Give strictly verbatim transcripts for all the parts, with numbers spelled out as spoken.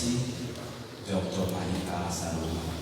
Jawab jawab ma hita saluhutna.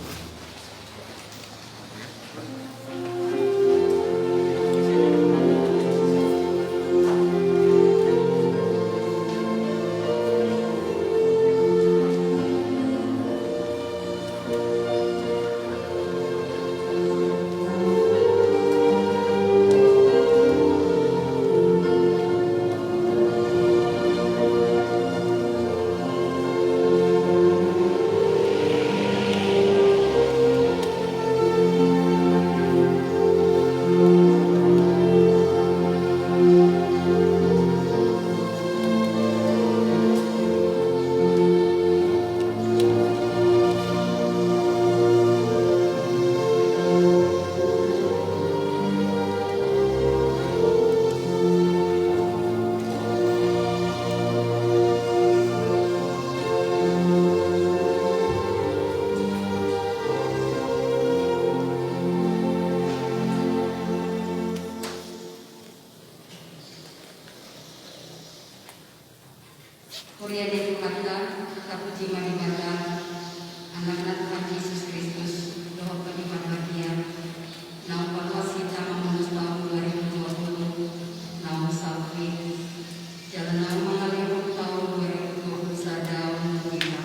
Huria ni Tuhanta, tapuji ma Debata, Anakna Tuhan Jesus Kristus, dohot Tondi Parbadia, naung paluas hita mamolus taon dua ribu dua puluh, naung saut be, jala naung mangalehon taon dua ribu dua puluh sada on tu hita.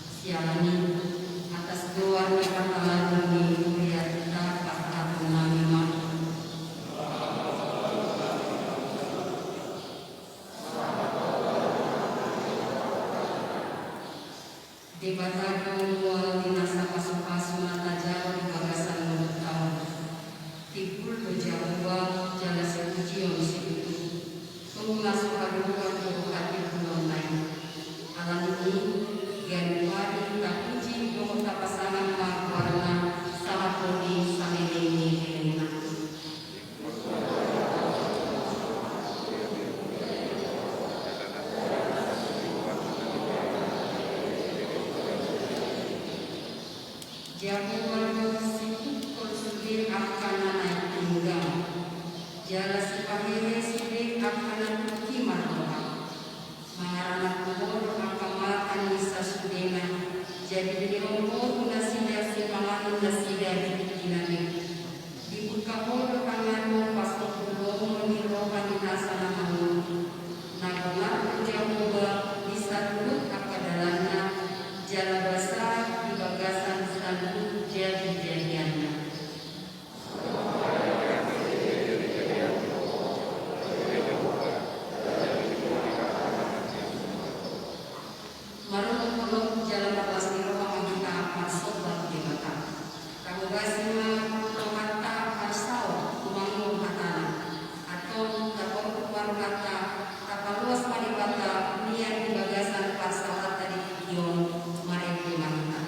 Siala ni i, atas goar ni hatalaon ni hurianta pasahaton nami ma. Debata do mual ni nasa pasupasu na tajalo di bagasan ngolunta on. Timbul do Jahowa jala sipujion situtu. Tung na so haduan do hatimbulonna i. Ala ni i, ganup ari tapuji dohot tapasangap ma goarna sahat tu saleleng ni lelengna. Jahowa do sipungkol sude angka na naeng tunggang, jala sipahehe sude angka na tingki marroha. Mangaranap Ho do angka mata ni sasudena, jadi dihilom Ho tu nasida sipanganon nasida di tingkina be. Dibuka Ho do tanganmu pasombu lomo ni roha ni nasa na mangolu. Na gomar do Jahowa di saluhut angka dalanna, jala basa di bagasan saluhut jadijadianna. Marungut holong jala marlas ni roha ma hita marsomba tu Debata. Tahobasi ma rohanta marsaor tumangihon hatana. Antong tapaihut ma rohanta, tapaluas ma Debata, liat di bagasan parsaoranta di tingki on, marende ma hita.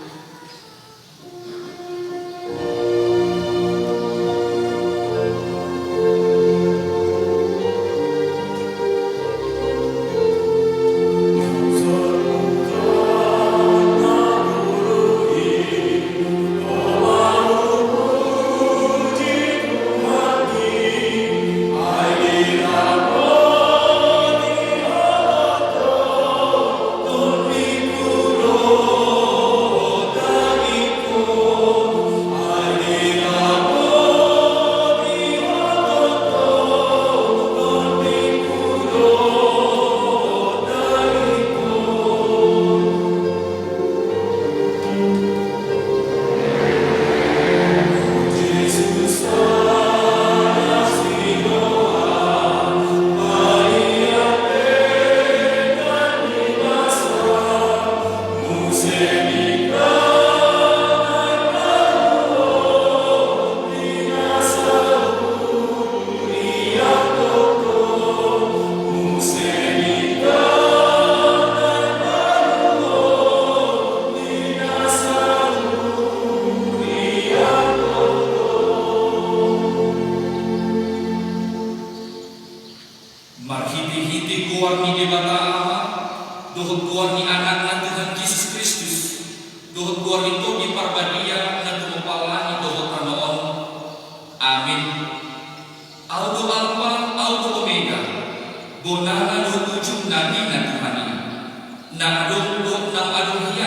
Marhitehite goar ni Debata Ama, dohot goar ni Anakna Tuhan Jesus Kristus, dohot goar ni Tondi Parbadia na tumompa langit dohot tano on. Amin. Ahu do Alpa, Ahu do Omega, bonana dohot ujungna ninna Tuhan i. Na adong dohot naung adong i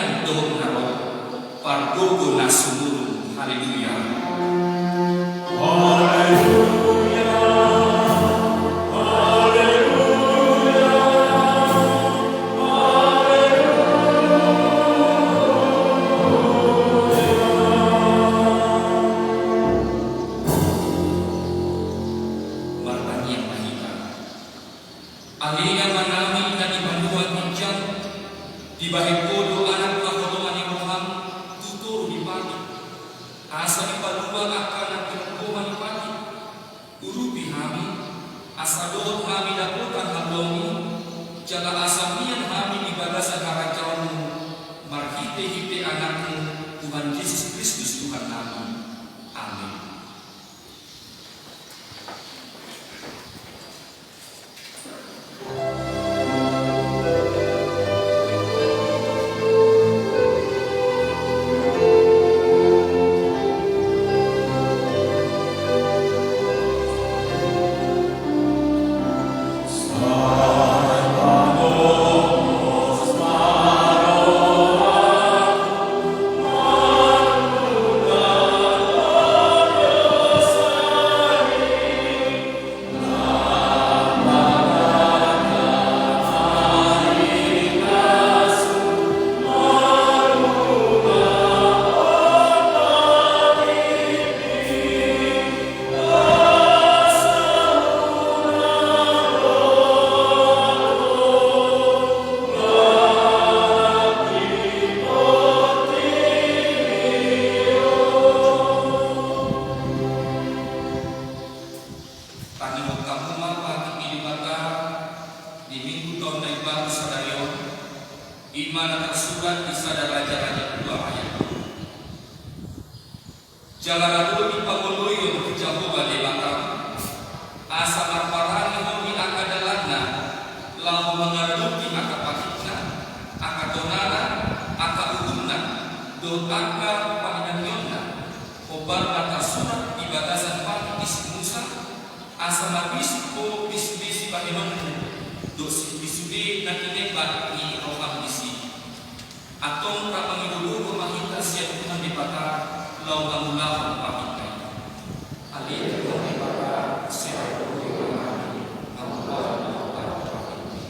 Gogo na sumurung. Haleluya. Haleluya. Haleluya. Haleluya. Martangiang ma hita. Ale Amanami na di banua ginjang, dibahen Ho do Anak na holongan ni roham tu toru ni patik, asa dipalua angka na di lombu ni patik. Urupi hami, asa dohot hami dapotan haluaon i, jala asa mian hami di bagasan harajaonmu, marhitehite Anakmu, Tuhan Jesus Kristus Tuhannami. Amin. Tangihon hamu ma patik ni Debata di Minggu taon na imbaru sadari on, i ma na tarsurat di Sada Raja-raja dua ayat. Jala ro do di pangoloion tu Jahowa Debatam, asa marparange ho di angka dalanna, laho mangaradoti angka patikna, angka tonana, angka uhumna, dohot angka pangidangionna, hombar na tarsurat di bagasan patik ni si Musa, asa marbisuk ho bisubisi bahenonmu, dohot sude na tinemba ni roham disi. Antong rap mangido dohot ma hita sian Tuhan Debata, laho mangulahon patikna i. Ale Tuhan Debata, sai ro do di hami, mangulahon patikna i.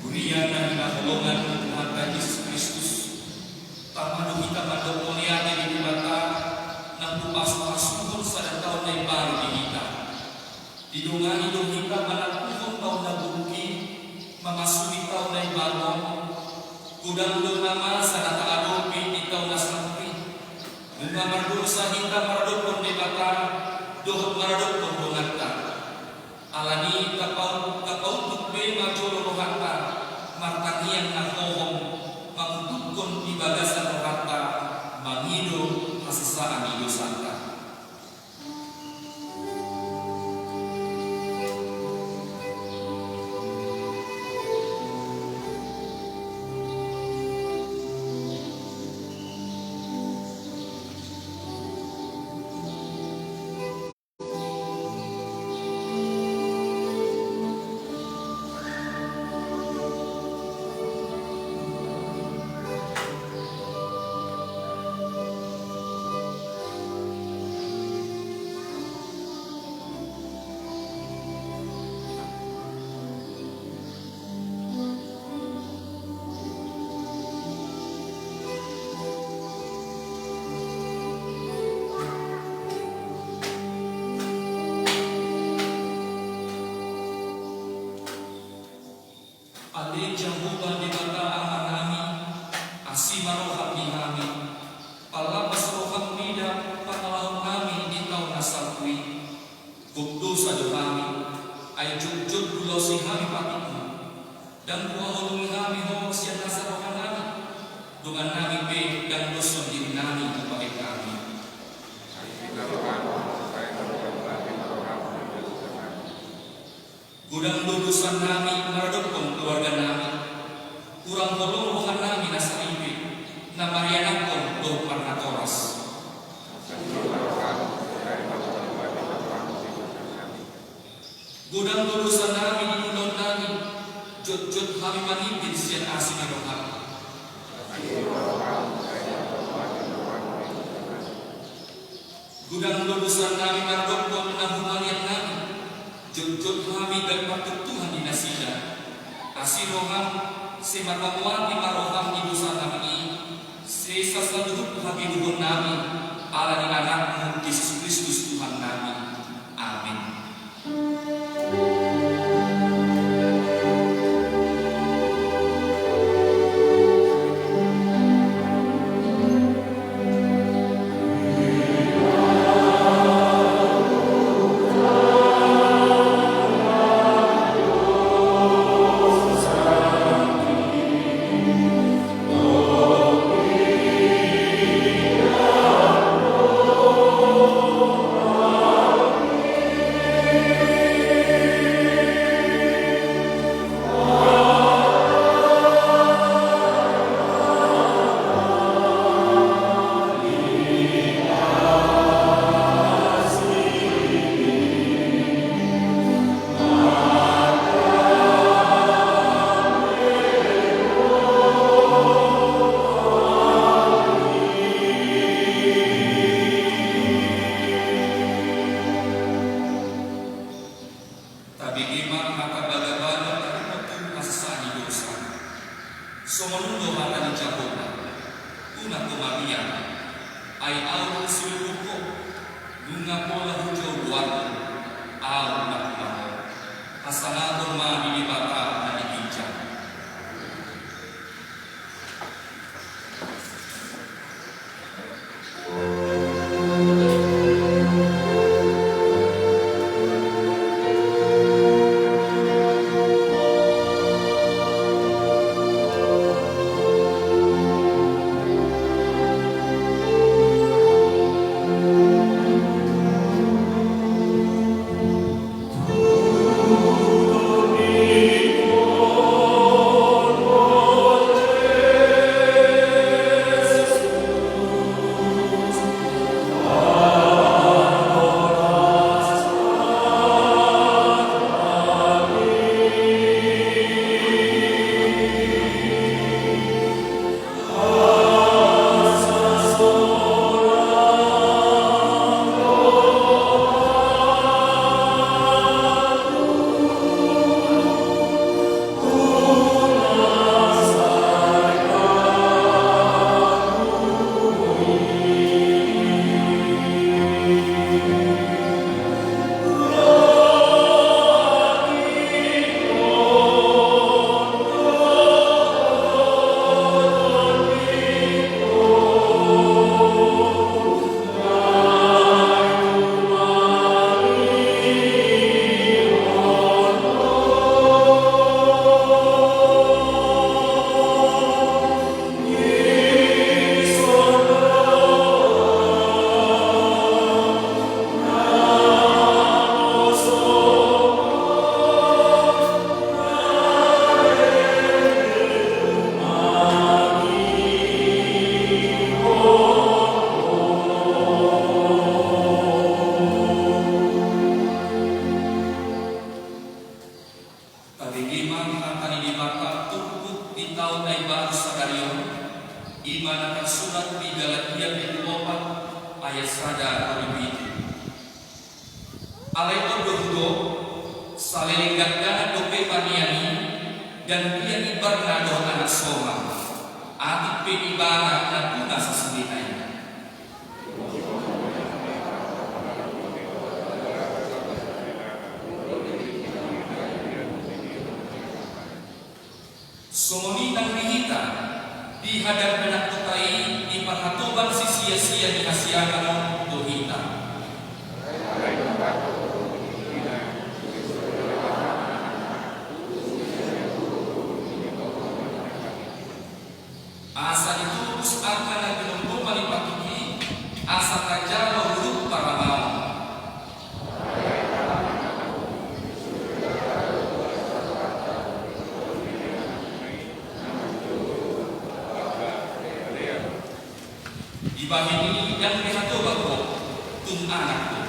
Huria na hinaholongan ni Tuhanta Jesus Kristus, tama do hita mandok mauliate di Debata, na hupasu-pasuhon sada taon na imbaru di hita. Didongani do hita manampuhon taon na buruk i, mamasuhi taon na imbaru on. Godang do na masa na taadopi di taon na salpu i. Nunga mardosa hita maradophon Debata, dohot maradophon donganta. Alani i tapau-, tapaunduk be ma jolo rohanta, martangiang na hohom, mangundukhon di bagasan rohanta, mangido hasesaan ni dosanta. dosa nami maradophon keluarga nami. Hurang holong roha nami na saripe, na marianakhon dohot marnatoras. Godang do dosa nami di ulaon nami, jotjot hami mangimbin sian asi ni roham. Godang do dosa nami maradophon na humaliang nami, jotjot hami ndang martuktuhan di nasida. Asi roham, sai marpamuati ma roham di dosa nami i, sesa saluhut hagedukon nami, ala ni Anakmu Jesus Kristus Tuhan nami. Amin. Tabege ma hata bagabaga tarlumobi tu hasesaan ni dosa. Songon on do hata ni Jahowa: Unang ho mabiar, ai Ahu do siluhut ho. Nunga pola hujou goarhu, Ahu na hulahon. Hasangapon ma di Debata na di ginjang. Tabege ma hata ni Debata turpuk di taon na imbaru sadari on, i ma na tarsurat di Galatia bindu opat ayat sada hori pitu. Alai on do hudok, saleleng dakdanak dope ma nian i, ndang dia imbarna dohot anak somal, atik pe ibana na tuna sasudena i. Songon i nang di hita, di hadandanak huta i, di parhatoban sisiasian ni hasiangan on do hita. Asa ditobus angka na ginomgoman ni patik i, asa tajalo huhut paramaon. Bahen i ndang be hatoban ho, tung anak do.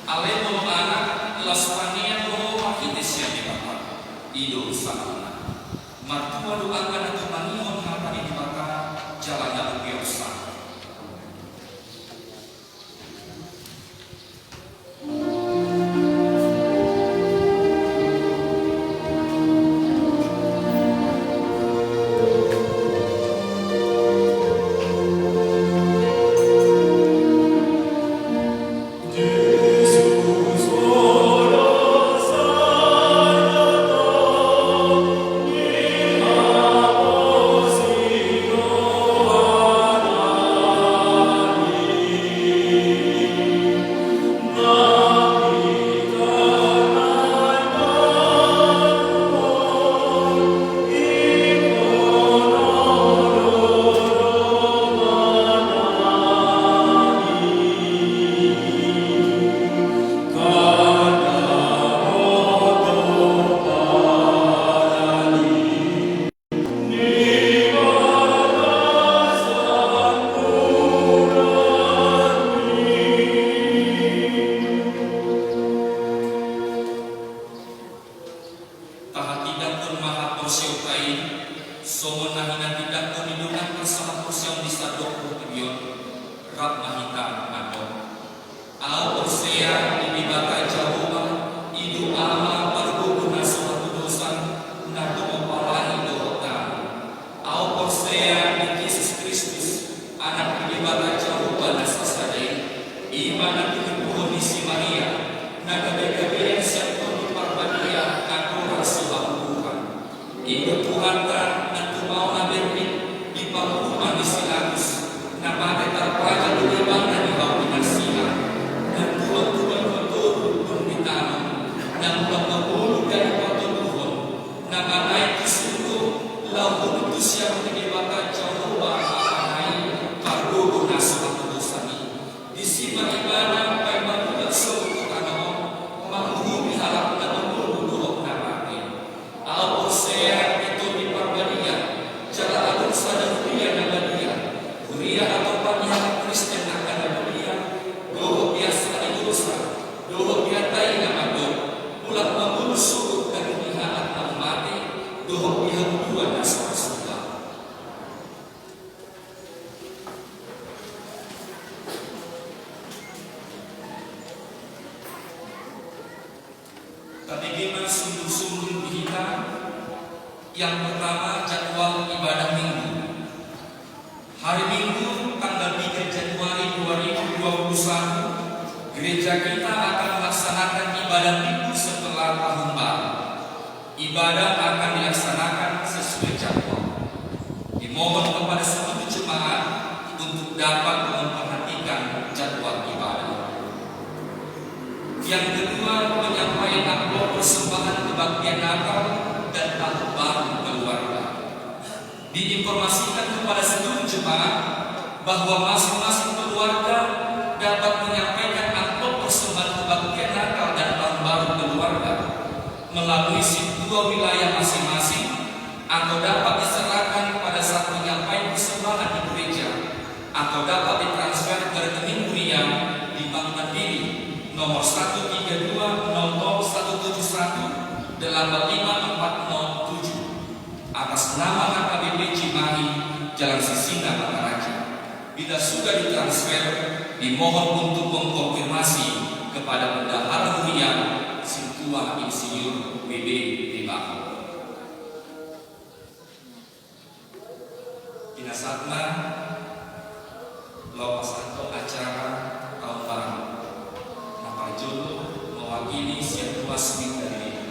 Alai molo anak, laos panean do ho marhite sian Debata. I do sahatna. Martua do angka na tumangihon hata ni Debata jala na umpeopsa. Tahatindangkon ma haporseaonta i, songon na hinatindangkon ni dongan sahaporseaon di sandok portibi on. Rap ma hita mandok. Ahu porsea di Debata Jahowa, i do Ama pargogo na so hatudosan, na tonga palangi dohot tano. Ahu porsea di Jesus Kristus, Anak ni Debata Jahowa na sasada i, i ma na tinipuhon ni si Maria, na gabe-gabean sian Tondi Parbadia andorang so habubuhan. I do Tuhanta na tumaon na bernik di panguruman ni si Pilatus, na mate tarpajal di lambangna di hau pinarsilang, na tulang tulang matoru dung ditanom, na mulak mangolu gabe patoguhon, na manaek tu surgo, laho hundul tu siamun ni Debata Jahowa Amana i, pargogo na so hatudosan i. Disi ma Ibana paima mulak sogot tu tano on, manguhumi halak na mangolu dohot na mate. Ahu porsea di Tondi Parbadia, jala adong sada huria na badia, huria hatopan ni halak Kristen angka na badia, dohot di hasahatan ni dosa, dohot di hata i na mandok, mulak mangolu sogot gabe di halak na mate, dohot di habubuhan na so ra suda. Tabege ma sundut-sundut di hita. Yang pertama, jadwal ibadah Minggu. Hari Minggu, tanggal tiga Januari dua ribu dua puluh satu, gereja kita akan melaksanakan ibadah Minggu setelah Tahun Baru. Ibadah akan dilaksanakan sesuai jadwal. Dimohon kepada seluruh jemaat untuk dapat memperhatikan jadwal ibadah. Yang kedua, penyampaian amplop persembahan kebaktian Natal dan Tahun Baru keluarga. Diinformasikan kepada seluruh jemaat bahwa masing-masing keluarga dapat menyampaikan amplop persembahan kebaktian Natal dan Tahun Baru keluarga melalui sintua wilayah masing-masing, atau dapat diserahkan kepada saat penyampaian persembahan di gereja, atau dapat ditransfer ke rekening huria di Bank Mandiri nomor satu tiga dua nol nol satu tujuh satu delapan lima empat nol tujuh, atas nama H K B P Cimahi, Jalan Sisingamangaraja. Bila sudah ditransfer, dimohon untuk mengkonfirmasi kepada Bendahara Huria, Sintua Insinyur W B Debaho. Pinasahatna, laos pasahathon acara Tahun Baru. Na parjolo mewakili sian Ruas Mindalia.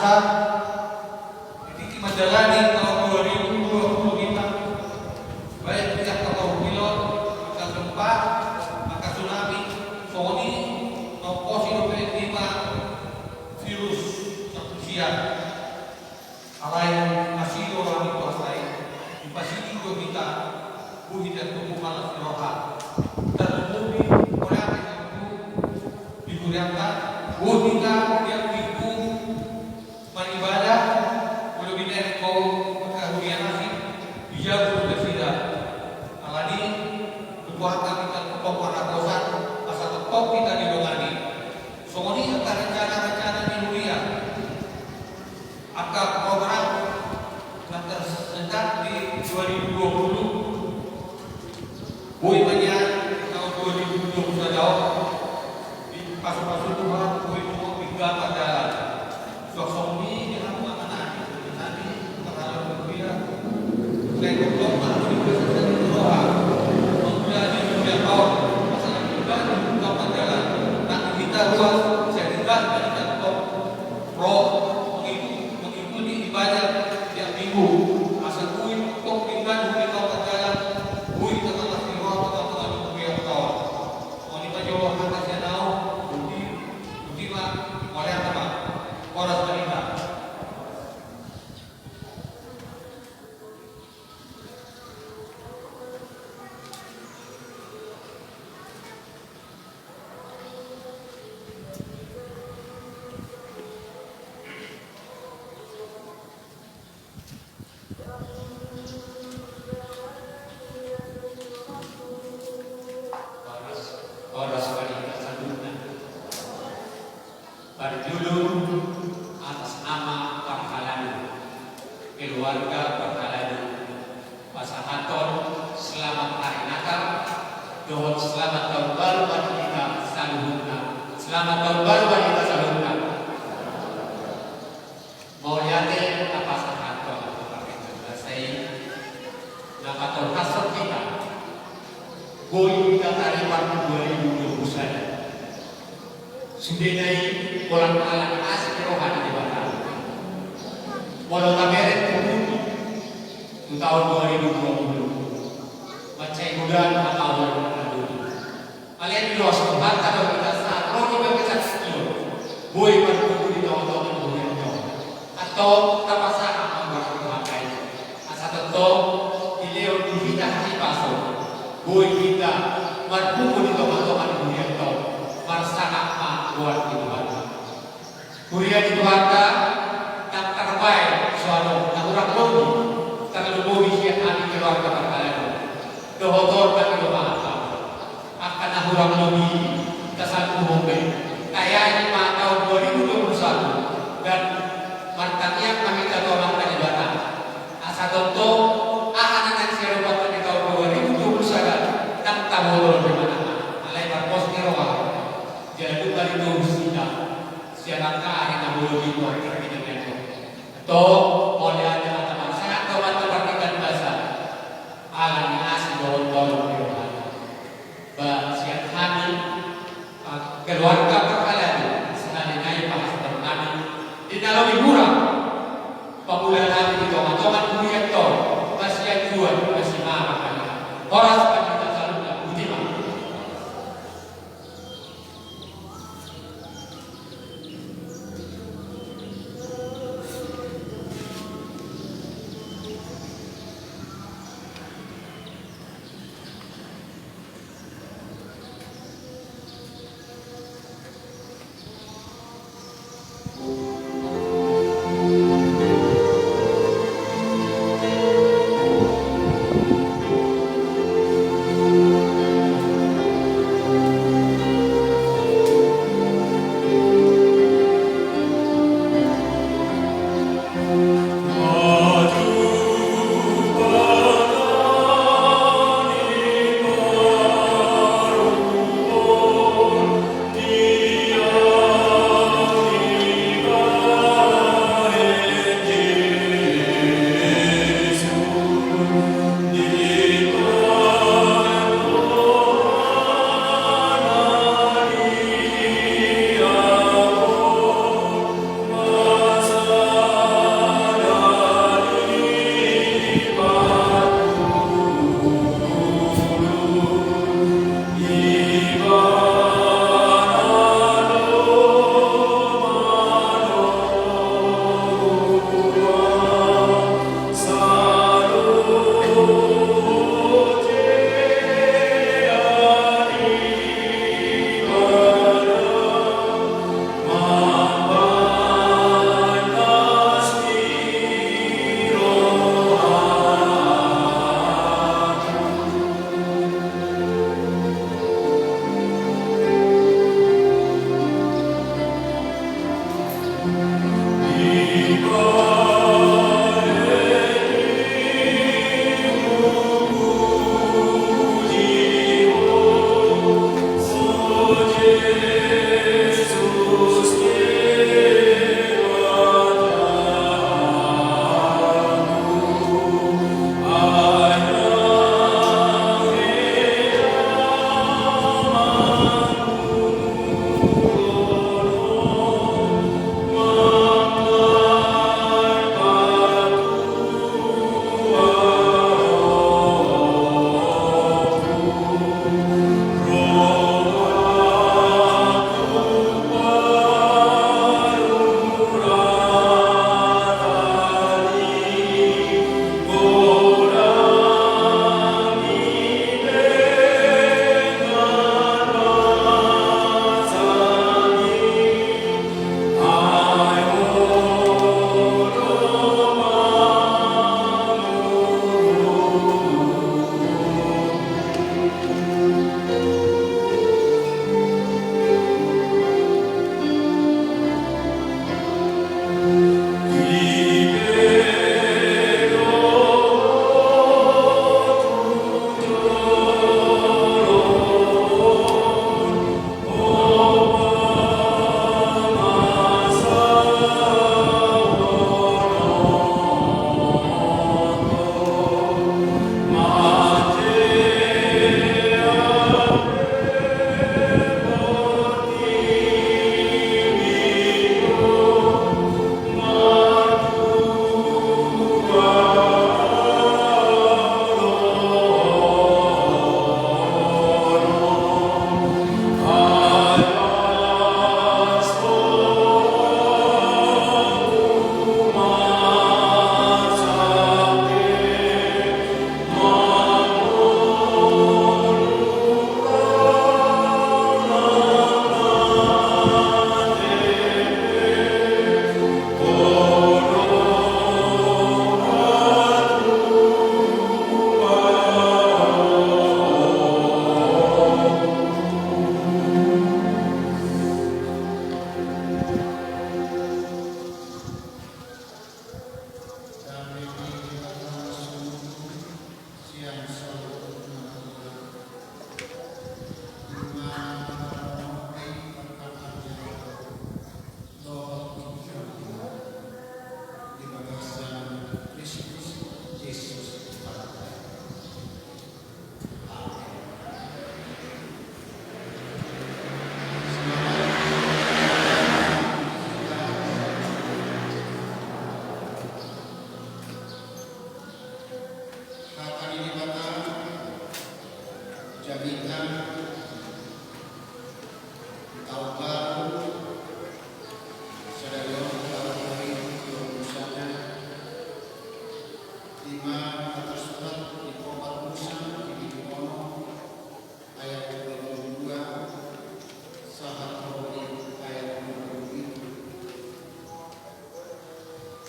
Di tingki mandalani taon dua ribu dua puluh hita, baik di angka parungkilon, angka gempa, angka tsunami, songon i na umposi dope lima virus sakusian. Alai asi do roha ni Tuhanta i, dipasingkop do hita, boi hita tubu malas ni roha. Tarlumobi, mauliate ma tu di hurianta, boi hita tiap minggu maribadah, molo binoto angka huria na asing, dijago do nasida. Alani, tu Tuhanta hita tongtong marhaposan, asa tongtong hita didongani. Songon i angka rencana-rencana ni huria. Angka program na tersendat di dua ribu dua puluh, boi ma nian taon dua ribu dua puluh sada on, dipasupasu Tuhan, boi ma pinggan mardalan. Suang songon i di hamu amang nami, nami, parhalado huria, sai tongtong ma hamu di bagasan roha, mangula di huria on, asa na pinggan mardalan, nang di hita ruas, sai pinggan ma hita tongtong ro, mengikuti, mengikuti ibadah tiap minggu. Asa boi tongtong pinggan hita mardalan, boi hita malas ni roha, tongtong, tongtong, tongtong, tongtong. Songon i ma jolo hata sian ahu, boti, boti ma, mauliate ma. Horas ma di hita. Horas, horas ma di hita saluhutna. Parjolo atas nama parhalado, keluarga parhalado, pasahathon selamat hari Natal dohot selamat tahun baru ma di hita saluhutna. Selamat tahun baru ma di hita saluhutna. Mauliate na pasahathon tu partingkian basa i, na patolhashon hita, boi hita taripar tu dua ribu dua puluh sada. Sudena i, holan ala ni asi ni roha ni Debata, molo tabereng tu, tu taon dua ribu dua puluh, mansai godang hata on na dulu. Alai diloas Tuhanta do hita sahat ro di bagasan i, boi marpungu di tongatonga ni hurianta on. Antong tapasahat ma tu Tuhanta i, asa tongtong dilehon di hita hahipason, boi hita marpungu di tongatonga ni hurianta on, marsangap ma goar ni Tuhanta. Huria ni Tuhanta, ndang tarbaen so adong na hurang lobi, tarlumobi sian hami keluarga parhalado. Dohot on nang i do ma hata, angka na hurang lobi tasalpu hamu be. Taeahi ma taon dua ribu dua puluh satu, dan martangiang ma hita tu Amanta Debata. Asa tongtong, aha na naeng siadopan di taon dua ribu dua puluh sada, ndang tabolon be manang aha. Alai parpos ni roha, jala dung marhite hita sian angka ari na bolon i, tong, mauliate hata marsahat tu Amanta Pardenggan Basa, ala ni asi dohot holong ni rohana. Ba sian hami, ah, keluarga parhalado, sahali nai pasahaton nami di na lobi hurang, pamula nami di tongatonga ni hurianta on, ba sian Tuhan, ba sian Amanta. Horas ma di hita saluhutna, boti ma.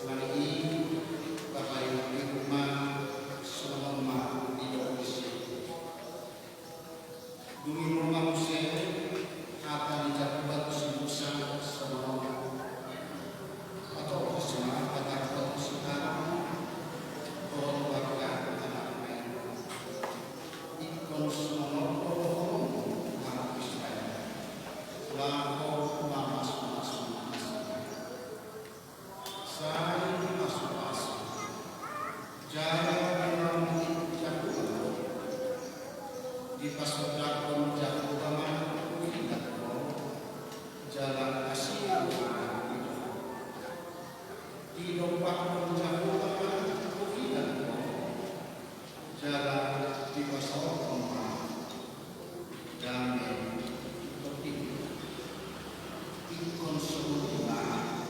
Mari i, bahen i ma songon ma didok disi. Dung i ro ma muse hata ni Jahowa tu si Musa songon on: Hatop ma songon hatahu tu si Aron dohot tu angka anakna i: Ingkon songon on do dohononmu tu halak Israel: Laho mamasumasu nasida. Sai dipasupasu jala diramoti Jahowa. Dipasondangkon Jahowa ma huhilak ho jala asi do anak i dohot. Didompakkon Jahowa ma huhilak ho jala dipasaorhon ma dame tu tondi. Ingkon songon i ma angka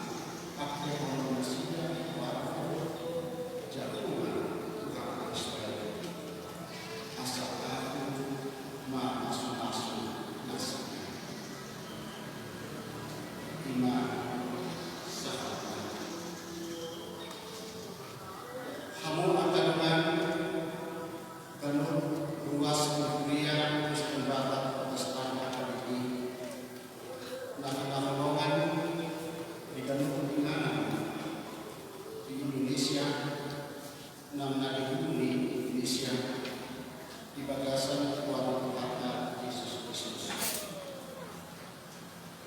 hatahonon nasida, laho Jahowa tu halak Israel, asa Ahu mamasumasu nasida. I ma sahatna. Hamu angka dongan, ganup ruas ni Huria Kristen Batak Kota Serang H K B P na hinaholongan di ganup inganan di Indonesia, na di hulu ni Indonesia, di bagasan goar ni Tuhanta Jesus Kristus.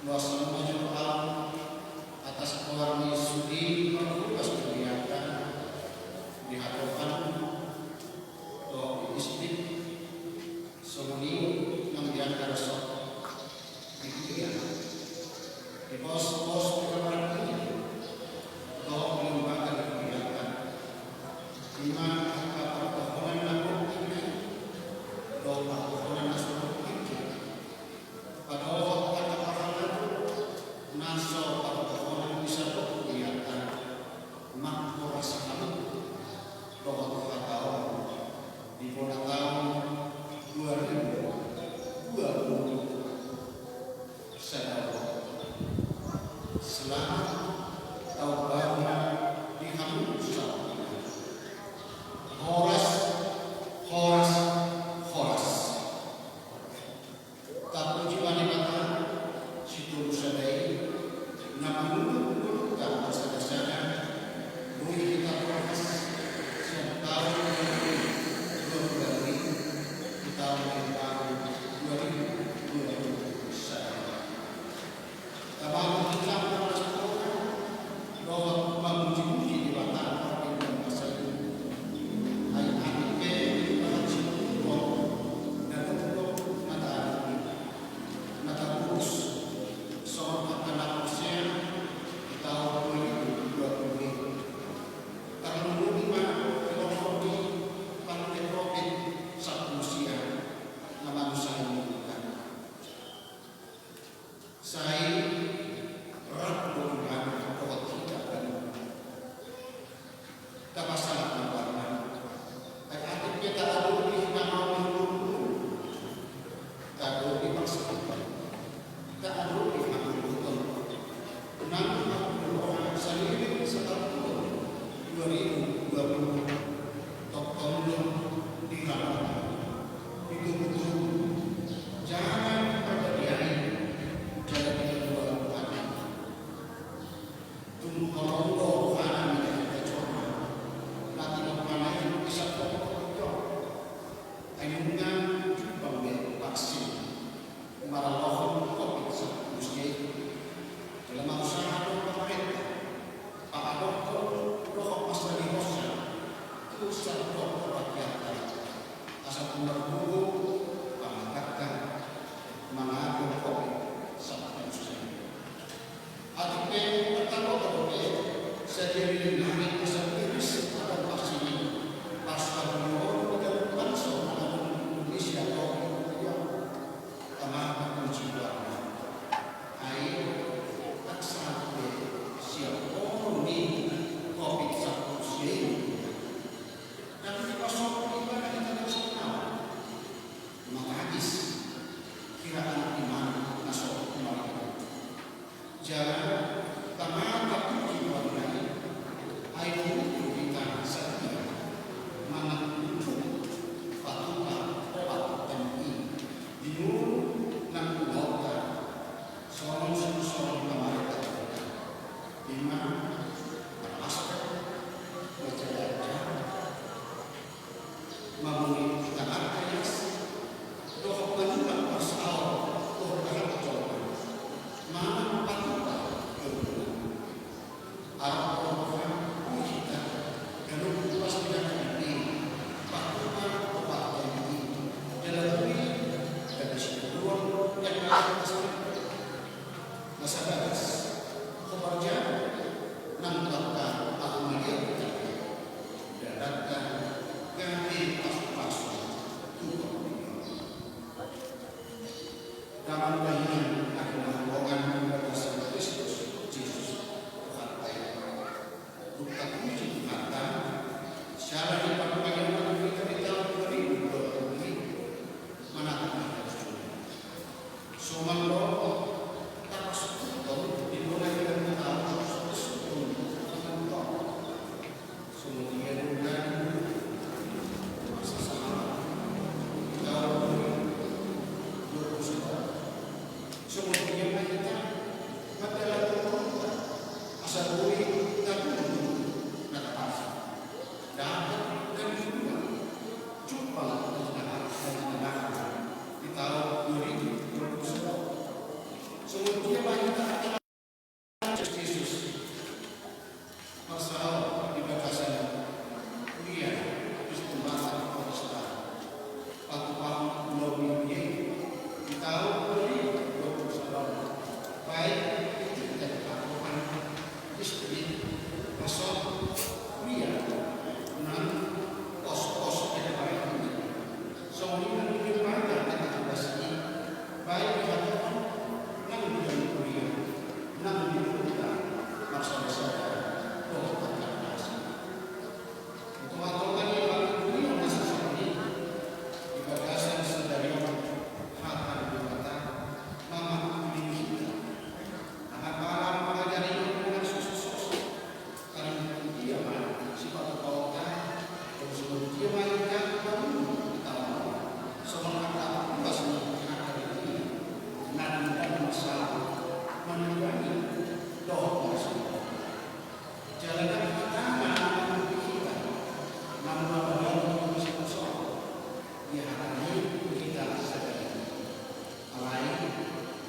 Loas ma jolo ahu atas goar ni sude parhobas di hurianta, di hatopan dohot di Ispit, songon i nang di angka resort di huria, di pos-pos pengamanan i dohot di lembaga di hurianta. I ma angka pardohonan na tingki dohot pardohonan na so tingki. Padohot angka parhalado na so pardohonan di sadari on, hurianta, mangkorasi hamu dohot hata on di bona taon dua ribu dua puluh sada on. Selamat taon baru di hamu saluhutna. Horas, horas, horas. Tapuji ma Debata, Sitolu Sada i, na mangulahon ngolunta marsadasada, boi hita horas sian taon dua ribu dua puluh i tu taon na baru dua ribu dua puluh sada. Tabahen hita marlas ni roha dohot mamujimuji Debata pardenggan basa i. Ai atik pe bahat sinuhut na dokdok na taadop i, na taputus songon angka na porsea di taon dua ribu dua puluh i. Tarlumobi ma di roha ni pandemi covid sampulu sia na manusahani hita. Sai rap do Tuhan dohot hita ganup. Tapasahat ma goarna. Ai atik pe taadopi hinaholongan, taadopi parsahiton, taadopi hangoluhon, nang hangoluhon saleleng satarpulon dua ribu dua puluh. Tongtong do diramoti, ditogutogu, jala diparbadiai, jala dipaluahon. Tung holong do rohana mangihut jolma na tinompana i di sandok tondion. Ai nunga jumpang be vaksin maralohon covid sampulu sia i. Jala marusaha do pamarenta pangadophon dohot mansai hosa tu sandok rakyat, asa tung margogo pangatangka mangago covid sampulu sia i. Atik pe tartanggo dope sadia ni nari asa iris adong vaksin i, pas habulion di ganup bangso na adong di Indonesia dohot di Indonesia. Tama ma puji goarna. Ai tak sampe siap on ni covid sampulu sia i. Tapi di pasal lima na kita tahu, matagis kira anak iman na so kumarina. Jala tama ma puji goarna i. Tapuji Tuhanta, siala ni pardongan ni hita di taon dua ribu dua puluh i, manang na songon i. Somal do, tapasuhut do, di bona hita di taon, songon i. Songon i do, songon i ma hita, mardalan tu Tuhanta, asa boi tabuhut na tapasa. Dapot dan dua, jumpang na tapasa di taon dua ribu dua puluh satu. Songon i ma hita, Jesus. Marsaor di bagasan Huria Kristen Batak Protestan, patupahon ulos i di taon dua ribu dua puluh satu, baik di tingkat kabupaten, distrik, asa huria nang pos-pos di daerah i. Songon i nang di lembaga na tangkas i, baik di hadapan nang di huria, nang di huta, marsaor-saor dohot markata-kata. Di tonga-tonga ni parhuria na sasongon i, di bagasan sadari on, hata ni Debata ma mangkulingi hita. Nang apala mangajari hita na soso-soso, taringot dia ma sipatupaonta, songon dia ma hita mangulahon taon, songon angka tuas ni angka dia, na denggan masalah, manunggangi dohot masalah. Jala nang hata na mangulahon hita, na mangulahon hita, di hata ni hita sadari. Alai,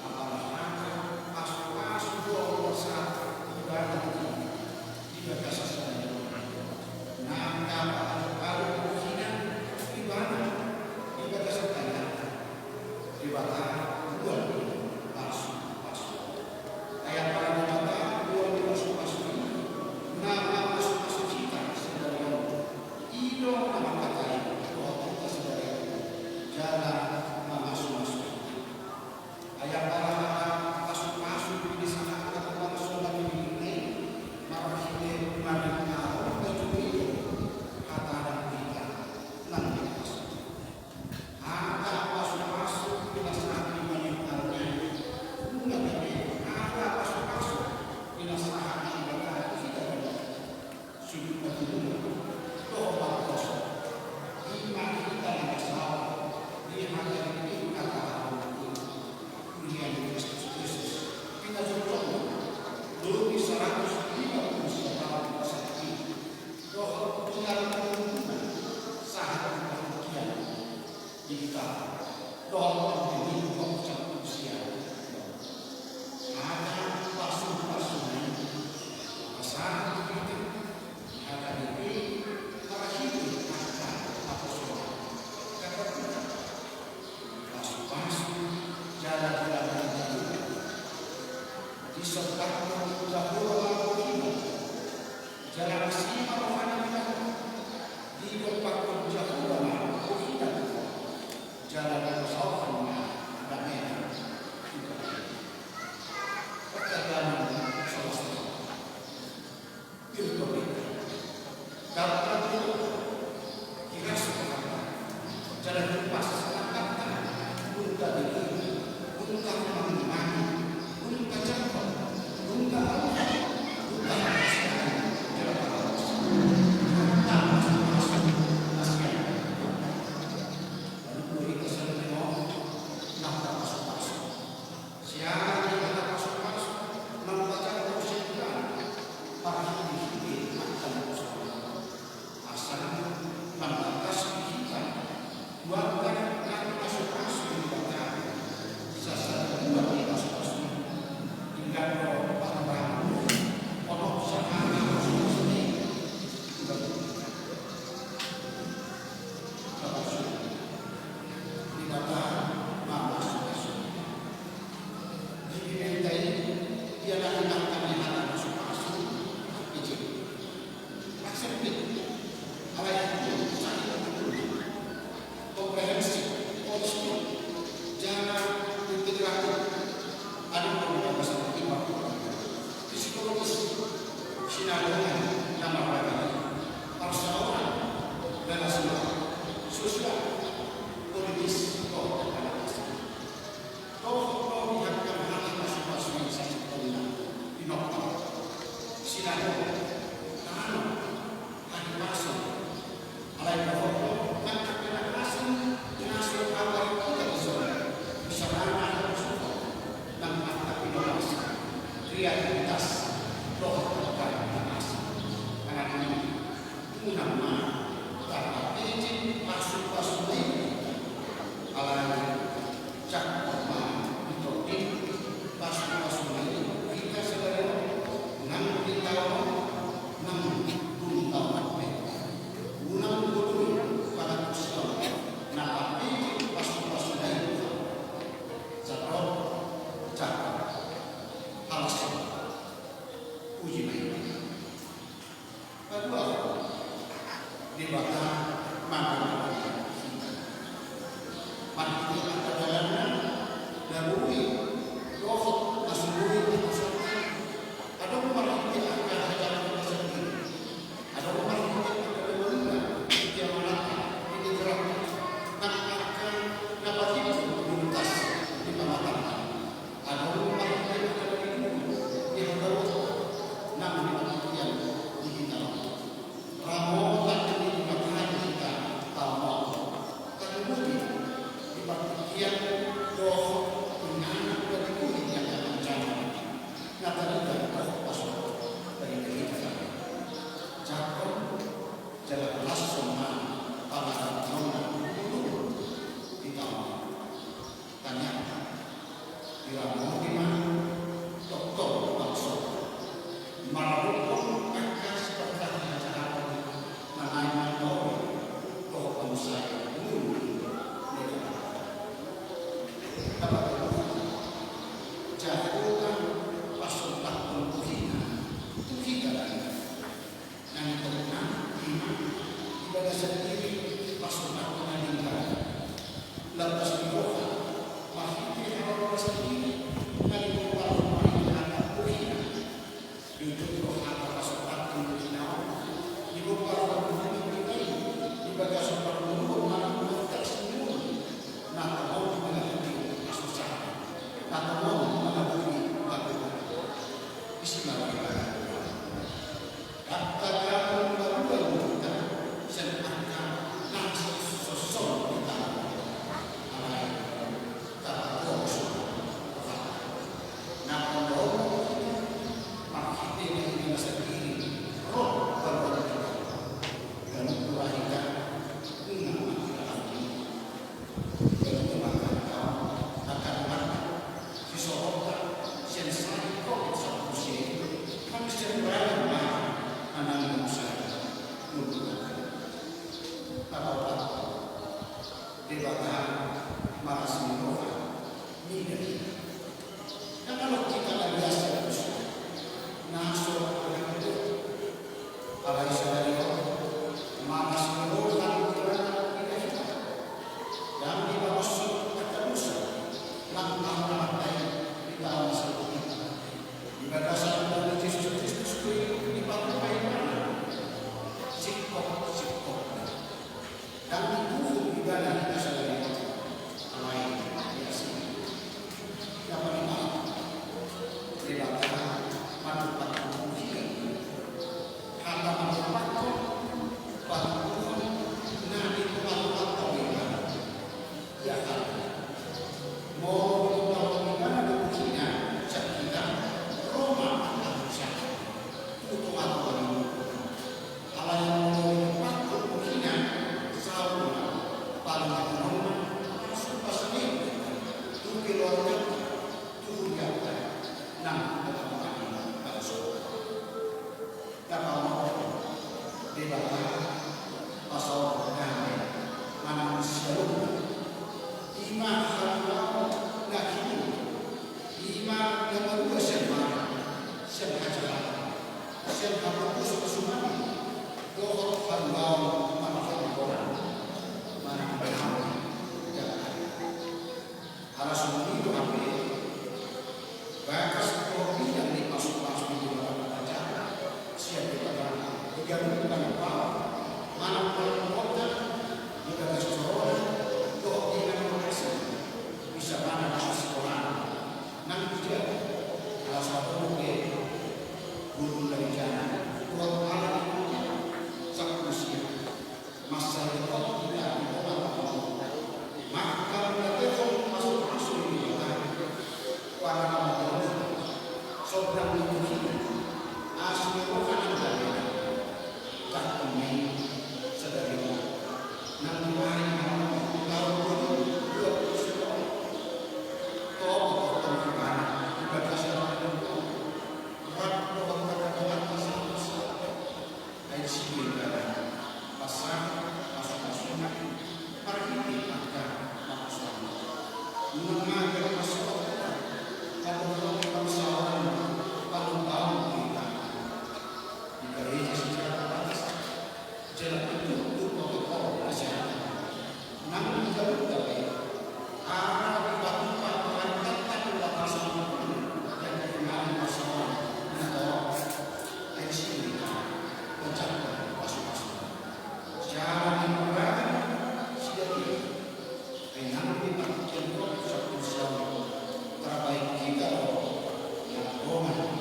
apala hata pasu-pasu do na sahat ibana di bagasan sadari on. Nang na pasu-pasu do hita ibana di bagasan tangiangta. Debata dua ni pasu-pasu. Ai apala Debata dua ni pasu-pasu i, na pasu-pasu hita sadari on. I do na mangkatai dohot hita sadari on, jala mamasu-masu hita. Ai apala pasu-pasu i, di sahat na tumangsu na di diri i, marhite na di taon na jumolo, hata na di hita nang di pasu. Hata pasu-pasu i na sahat ni Maria Magdalena, nunga gabe hata pasu-pasu i na sahat ni Debata tu hita. Sundut na tubu dohot martosa, i ma hita na sahat di hata ni Debata. Huria ni Kristus Jesus, pinajorjorna lobi saratus lima pulu sia taon na sahat i, dohot tinggal na sahat di partingkian. Di hita dohot di lingkup sampulu sia. Hata pasu-pasu na i pasahat tu hita, hata ni i marhite angka apostel. Kata hita, pasu-pasu jala di dalam hita. Disombahon Jahowa ma rohanta. Jala asi ma roha ni Debata. Didompakhon Jahowa ma rohanta. Jala dipasaorhon ma damena. Perdagangan selesai. Tirto hita. Dapat tirto. Hiras rohanta. Jala dipasaorhon ma damena. Unta diri. Unta mangimangi. Unta jangkau. Unta auta. Unta hasian. Jala pasu-pasu. Unta pasu-pasu. Hasian. Lalu hita sadari on. Nang pasu-pasu. Siala ni hata pasu-pasu, nang tajangkon sian Debata, marhite-hite angka na husonang. Asa nang bagas di hita, tu angka na pasu-pasu ni Debata, sasada buat ni pasu-pasu, ingkon do pasu-pasu, onok sahana pasu-pasu ni Debata. Pasu-pasu ni Debata, ma pasu-pasu. Di Bibel i, dia na hinangkan ni hata pasu-pasu, ijin. Maksud ni, alai itu, sakit hati. Komprehensif, holistik, jala integratif. Ada pun bahasa ibarat. Psikologis, sinalongan, na Parsaoran, relasi sosial, politis, dohot ekonomi. Dohot do di angka hata pasupasu i sasintongna pinompar. Sinadohon, tano, hahipason. Alai dohot do nang angka na asing na so hata i hita dison. Bisa nang hahipason, nang angka inovasi, kreativitas, dohot angka na asing. Alani i, unang ma tarpatiti pasupasuna i. Alai jangkon ma di tondi pasupasuna i hita sadari on, nang di taon on, nang dung taon on pe. Unang godoi pangantusion na patiti pasupasuna i. Sadok jangkon. Halas on. Puji ma Debata. Paduahon, Debata manang marhite angka dalanna na boi dohot na so boi dipasahat. Adong marhite angka hajahatanna sandiri. Adong marhite angka na manula di amanatna, di negaranta, nang angka na patimbul di utas di pamatanna. Adong marhite angka na didukung di hagaut nang di partingkian di hita on. Ramotan ni Debata di hita taon on. Tatubuti di partingkian dohot di na didukung di angka ancaman na tarida dohot pasupasuna i. Jangkon jala lashon ma pangarantoanna di taon on. Tangiang, diramoti ma tongtong bangso, maradophon angka sipartahan hajahatan na naeng mangadopi dohot bangso i. Nunga, nunga. Tapatoluhon, jago ma pasondanghon bohina tu hita na denggan. Nang tongtong ima di bagasan diri pasondanghon na denggan. Lampas ni roha marhite haroras ni diri na dibombarhon marhite hata bohina. Jujur do hata pasondanghon bohina on dibombarhon bohina i di bagasan parngoluon, marhite teks ni ngolu, na tongon mangadopi hasusaan, na tongon mangadopi hagogotan. Isi ma roha. Dang tagangan malua ngolunta sian angka na so songon i. Alai tapatogu ma rohanta. Na pandohan ni hita marhite na denggan sandiri ro paluaon hita. Ganup roha hita unang mangkilala. Gabe mangan hau, mangan mangan, sisoronta sian sahit Covid sampulu sia i, hami sian raja ma manang bangsa i. Nunga. Tapaopat, Debata malas ni roha mida hita. Ndang adong hita na biasa dosa, na so adong. Alai sadari on, malas ni roha ni Debata mida hita. Ndang diparoshon angka dosa nang haramanta i di taon saluhutna. Di bagasan Tuhan Jesus Kristus pe dipatumpa Ibana. Singkop, singkop. Ndang dituhuk Ibana hita sadari on. Alai diasihi. Na palimahon, Debata manumpak bohina. Hata manumpak on patuduhon na ditumpak-tumpak Ibana. Ia hata, molo ditumpak Ibana do bohina sian hita, ro ma angka dosa tu tonga-tonga ni ngolunta. Alai molo dipakkon bohina, saur ma pangidoanna, pasupasu ni Debata tu keluarganta, tu hurianta, nang tu tonga-tonga ni bangso. Tapaopat, Debata pasaorhon dame manang sialomna. Ima haluaon na hinum. Ima na malua sian mara, sian hajahatan, sian haporus suman, dohot haluaon manang haluaon manang haluaon. Ala songon i do hape bagas dohot bidang ni pasupasu ni Debata Natajam sian Debata di Ai disi do ibana pasahat pasupasuna marhite angka naposo on. Nunga gabe pasahat panorang bangsa on, panorang di tangan di gareja secara terbatas. Jala tutu protokol kesehatan nang di jalur gabe, ala dipatupa pamarentanta tu lapasan on, dan dikenali pasahat na torop. Ai disi do manjangkon pasupasu. Siala ni marragam sidari, ai nang di partingkian kota Sapulsau, tarbaen hita do na gongan,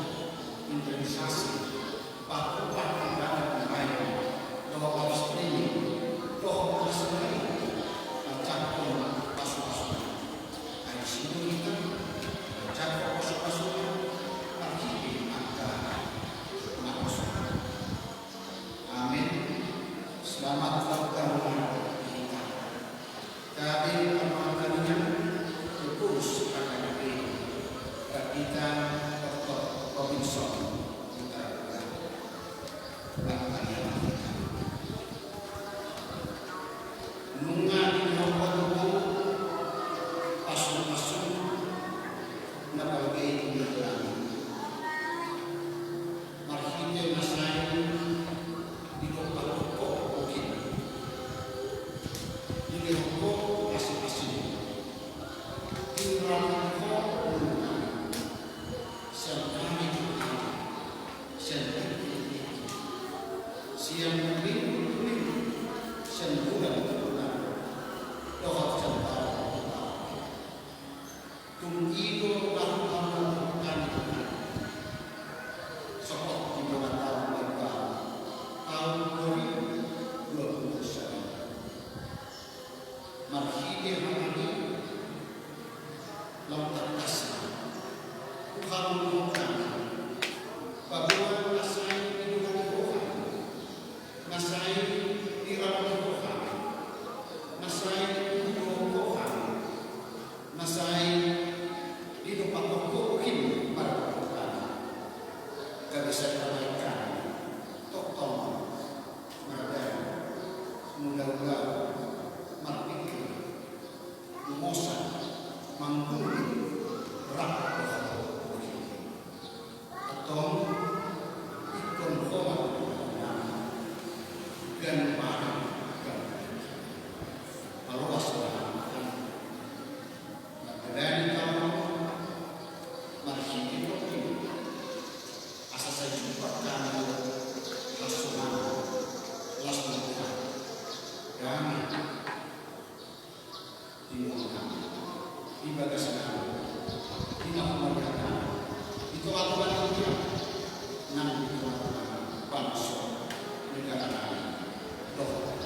internalisasi, patupa panggalan panggalan, dohot live streaming, dohot na songon i, manjangkon pasupasu. Ai disi do hita manjangkon pasupasu marhite angka naposo. Amin. Selamat ulang tahun di hita. Gabe panuatan na uli, Jakobus angka na pe, Kapita Doktor Robinson Hutauruk. Ulang tahun. Nunga dihompa Tuhan pasupasu na palua i tu hami. Marhite na sai didompakhon Ho bohina, dilehon Ho asi-asi, diramoti Ho ngoluna, sian ari tu ari, sian tingki tu tingki, sian minggu tu minggu, sian bulan tu bulan, dohot sian taon tu taon. Tung i do na hupaboa Tuhan, sopot di bona taon na imbaru, taon dua ribu dua puluh satu. Marhite hata ni, laho tangkas ma huhaholongi hami paboa na sai didongani Ho hami, na sai diramoti Ho hami, na sai didompakhon Ho hami, na sai didompakhon Ho bohim mardomu hami. Gabe sai tarbaen hami tongtong mardame, mangula-ula, marpingkir, humosa, manggulmi rap dohot Ho bohim. Antong ingkon Ho ma Tuhan nami, ganup ari ganup tingki, paloas ma hami mardalan di taon on, marhite Ho i, asa sai jumpang hami hasonangan, las ni roha, dame di muha nami, di bagas nami, di na humaliang nami, di tonga-tonga ni huriam, nang di tonga-tonga bangso, negara nami dohot.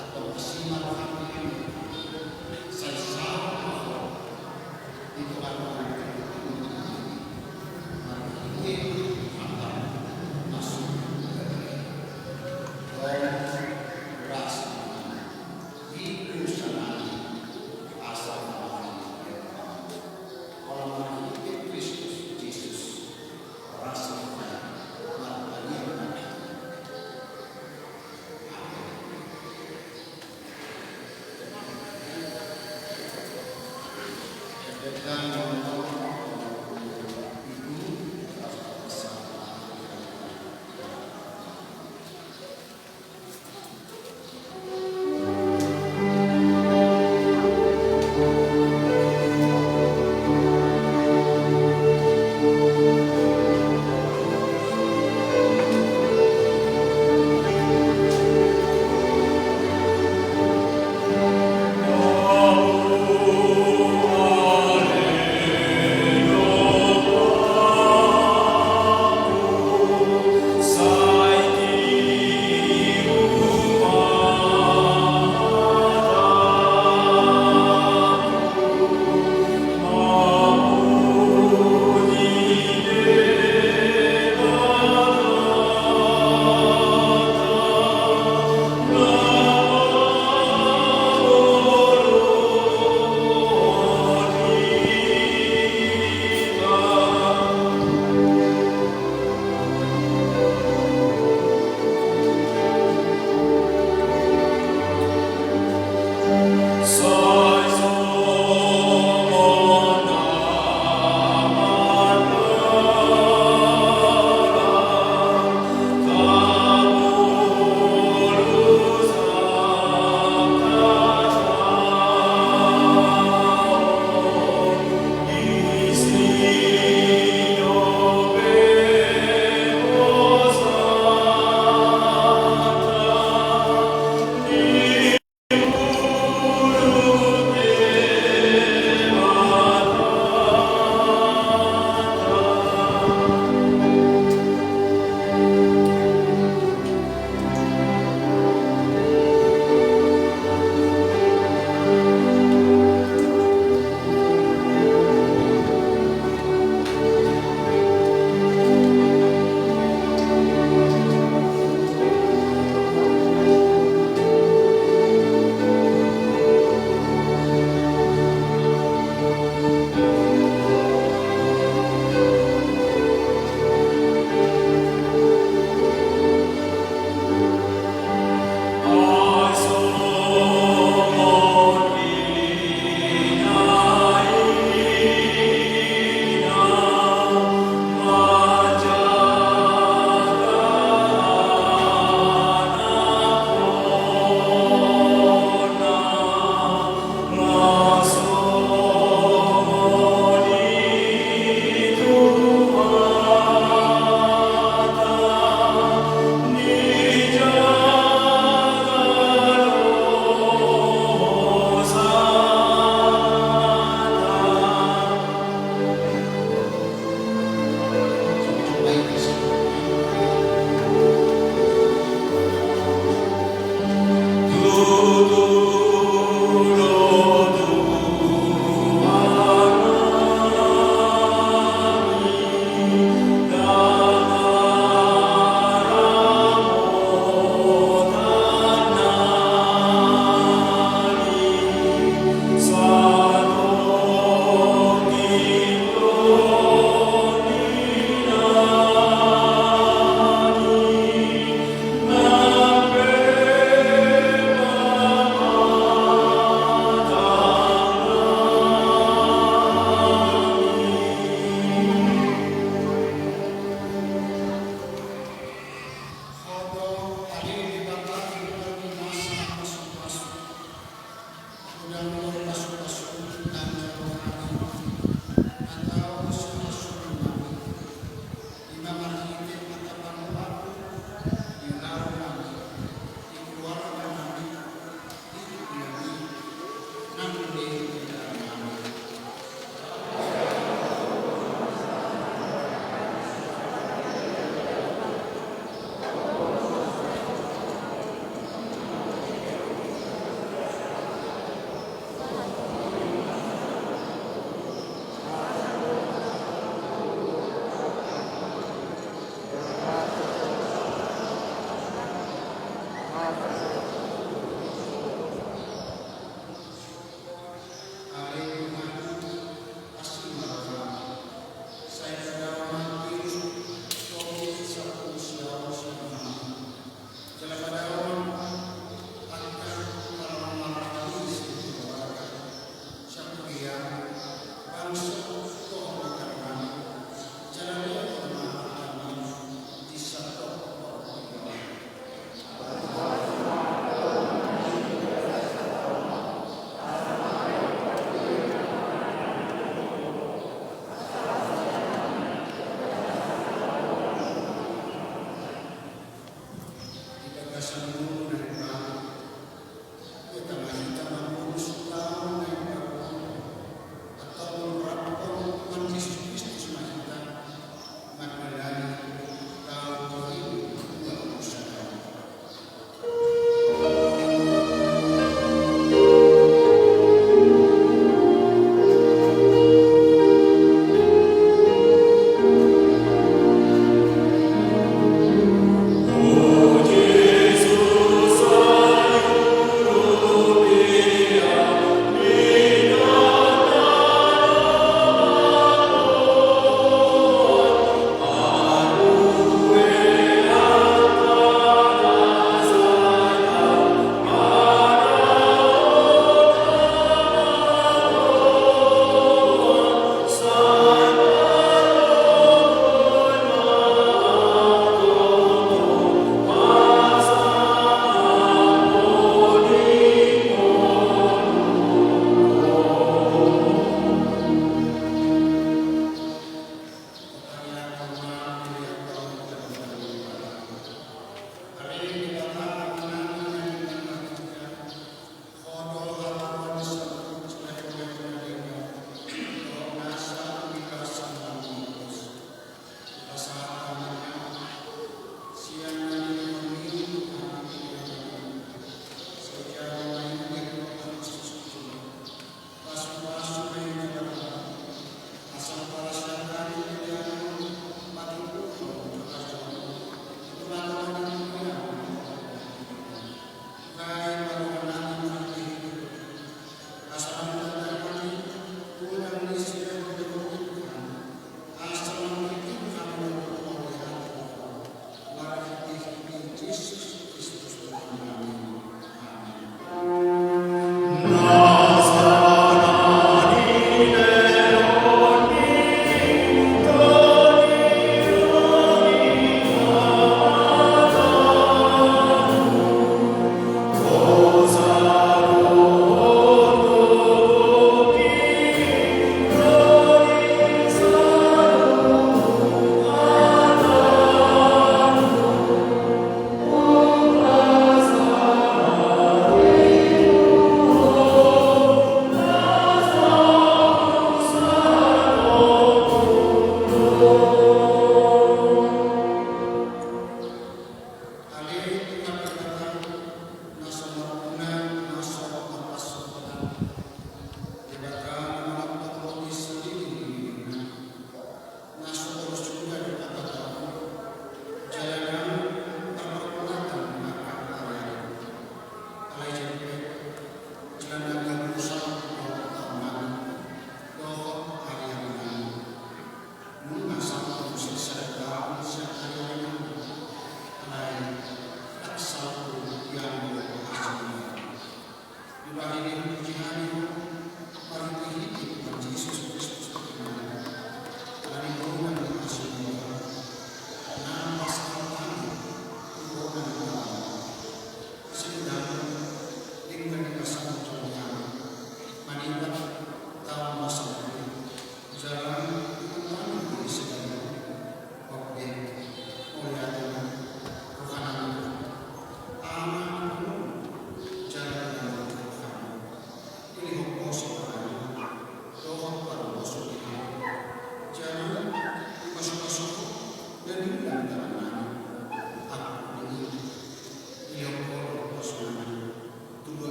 Antong asi ma roham, sai saut ma Ho di tonga-tonga ni huriam nami, marhite hataM na sumurung. Dohot las ni roha di dosa nami, asa mamahan di roham. Holan marhite Kristus Jesus, las ni roha, martangiang ma hami. Ale Tuhan, asi ma rohaM. Sai padaon ma virus Covid sampulu sia on sian rohaM. Jala padaon angka na marhahamaranggi sian keluarga, sian huria, bangso, dohot di tangan. Jala lehon ma angka na di sandok. Di bagasan ngolu na imbaru, ia tama hita mangolu sutaon na imbaru, antong rap dohot Tuhan Jesus Kristus ma hita, mandalani taon dua ribu dua puluh sada.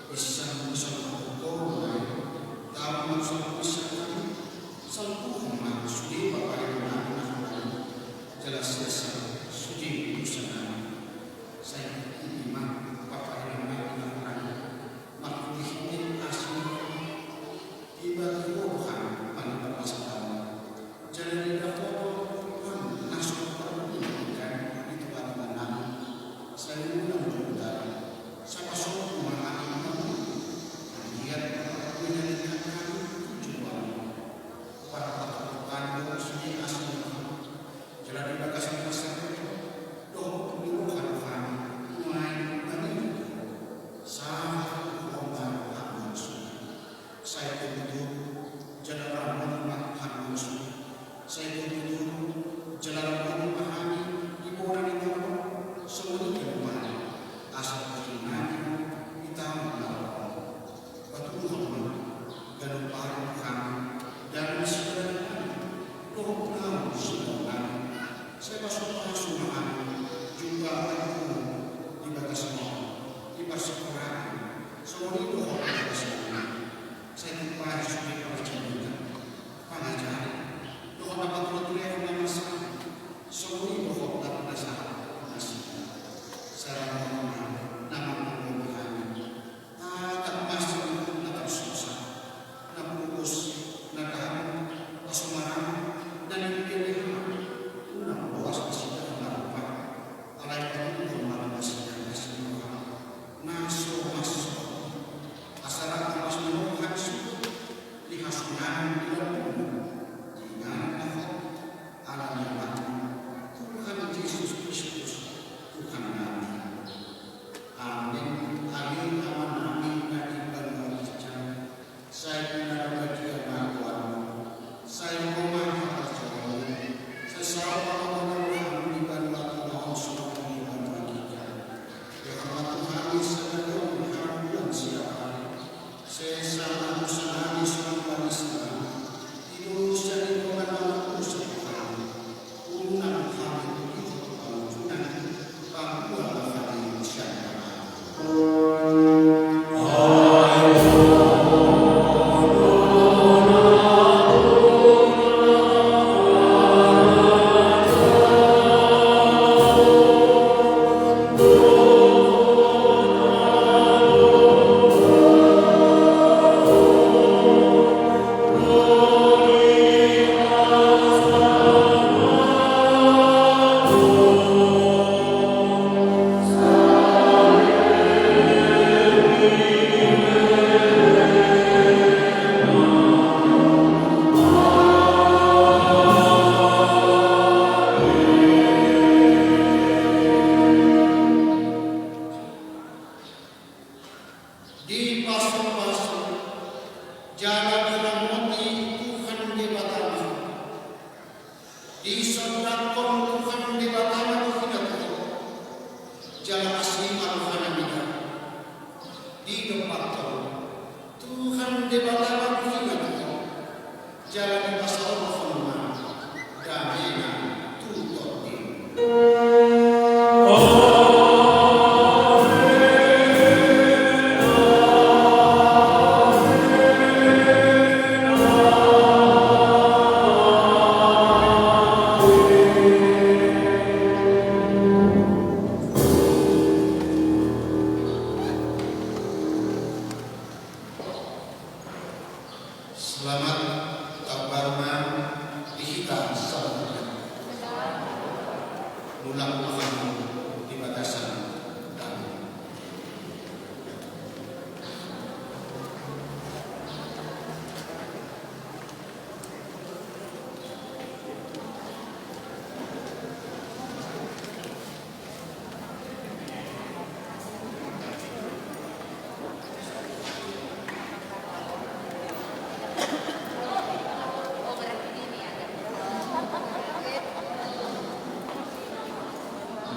Esa salpu ho ma, tau ma salpu esa nami, salpu ho ma sude paparinami na hurang, jala sesa sude dosanami. Sai i ma paparinami na hurang, marhitehite asi ni rohaM. Dibahen ho do hami panimbang na salpu i. Jala didapothon hami na so parguna di tongatonganami. Sai unang jolo dao, sai pasombu ma hami tu Ho. Anggiat parguna ni hami tu joloan on. Parpatupa hami do sude asi ni rohaM. Jala di bagasan parserahan dohot ni roha do hami nuaeng mangido tu Ho. Sahat tu Ho ma rohaM na suci. Sai togutogu jala ramoti ma hami muse. Sai togutogu jala ramoti ma hami di bona ni tano on, songon i ganup ari, asa di tingki on ditambai Ho. Patuluhon ma ganup ari tu hami dalan sidalanannami dohot naung sitaonannami. Sai pasupasu ma hami jumpa anak di bagas on, di parsaoran, songon i dohot di bagas on. Sai tumpahi sude parjamita, pangajari, dohot na paturehon na marsahat, songon i dohot na pinasahat nasida. Sai ramoti ma na mangulahon hami. Tatap ma sian na tarsosa, na pogos, na dahut, pasomaran, na nilehon Ho. Unang boas nasida marompa. Alai patuluhon ma nasida asi ni roha na so mansai. Asa rap na mansai roha ni suhut, di hasonangan di lambungna, di inganan na hot, ala ni Anakmu, Tuhan Jesus Kristus, Tuhannami. Amen. Ale Amanami na di banua ginjang, sai pinarbadia ma goarMu, sai ro ma harajaonMu, sai saut ma hataMu di banua tonga on songon i di banua ginjang. Dohot ma tu hami sadari on hangoluan siapari. Sesa ma dosanami songon panesanami di dosa ni dongan na mardosa tu hami. Unang hami togihon tu pangunjunan, pangua ma hami sian pangago. Dipasupasu jala diramoti Tuhan Debatama. Disondangkon Tuhan Debatama do hita tu Ho, jala asi ma rohana mida. Didompakhon Tuhan Debatama do hita tu Ho, jala dipasaorhon ma damena tu tondi. Selamat tahun baru ma di hita saluhutna. Mulak ma hamu di bagasan dame.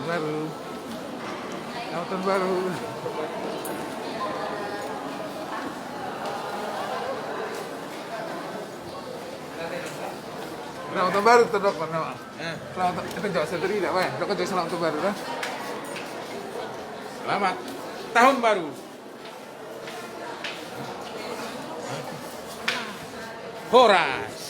Baru. Tahun baru. Selamat tahun baru, Terdok, nama. Eh. Selamat ta-, itu jawab saya tadi tidak, Pak. Dok, jawab selamat tahun baru, dah. Selamat tahun baru. Horas.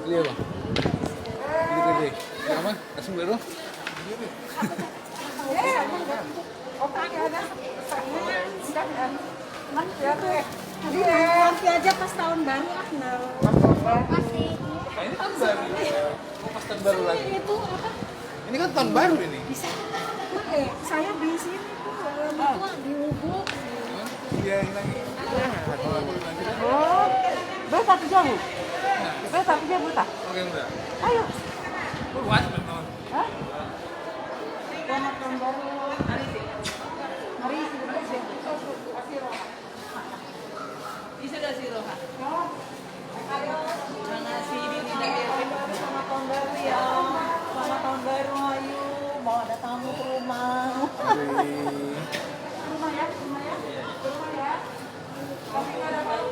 Iya, Bang. Iya, Bang. Iya, Bang. Asing baru? Nanti aja pas tahun baru, ah, nah. Ini tahun baru. Oh, pas tahun baru lagi. Itu apa? Ini kan tahun baru ini. Bisa. Eh, saya di sini tuh, eh, di Ubud. Iya, ini lagi. Oh, beta tu jabu. Beta tu jabu ta? Oke, udah. Ayo. Hah? Selamat tahun baru. Mari, mari. Bisa dah si Roha. Mana si Dini dan Erwin? Selamat tahun baru ya. Selamat tahun baru, ayo. Mau ada tamu ke rumah. Ke rumah ya, ke rumah ya. Ke rumah ya. Tapi nggak ada apa-apa.